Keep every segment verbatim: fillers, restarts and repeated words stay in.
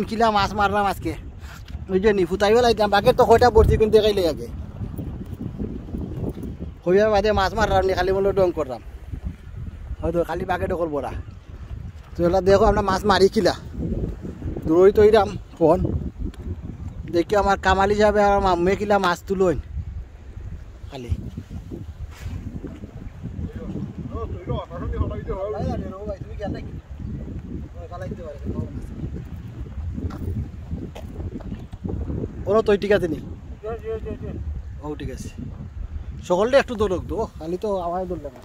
কিলা মাছ মারলাম আজকে। ওই যে নি ফুতাই বেলাইতাম, বাঘের তো কয়টা বড়শি কিন্তু দেখাইলে আগে। কইবার বাদে মাছ মারলাম নি, খালি মনে ঢং করলাম। হয়তো খালি বাঘে ঢকল বড়া। তো এটা দেখো আমরা মাছ মারি কিলা। দূরই তো এরাম ফোন। দেখি আমার কামালি সাহেব আর আমার মামুয়ে কিলা মাছ তুলইন। খালি। ওরা তো ঠিক আছে নি? ও ঠিক আছে। সকলটা একটু দৌড়ক তো, খালি তো আমায় দৌড়লে না।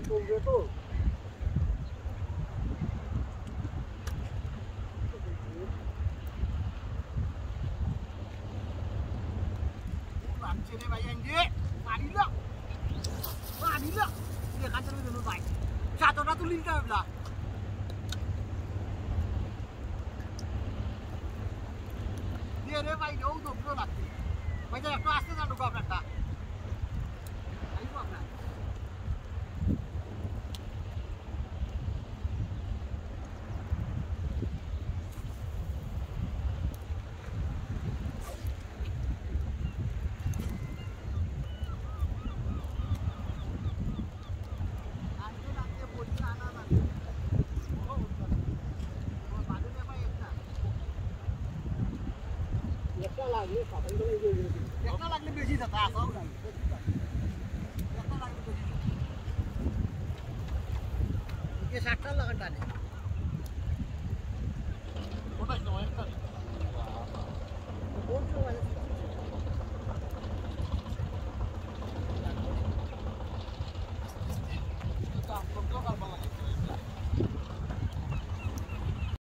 চলবে তো। লাগছে রে ভাই, আইন রে। মারিল। মারিল। এখান থেকে যেন ভাই। চাদরটা তুলি নিতে হবে না। দিয়ে রে ভাই, ও দৌড় লাগছে। ভাই, যা একটু আস্তে যান, ঢুকো আপনারটা। আইবো আপনার। একটা লাগলে সাতাশ করে দিয়ে দিবি। একটা লাগলে বেশি যেত, আসাও নাই। একটা লাগলে বেশি যেত। এ ষাটটা লাগান টানে। ওটাই তো, একটা। কোন সময় আছে?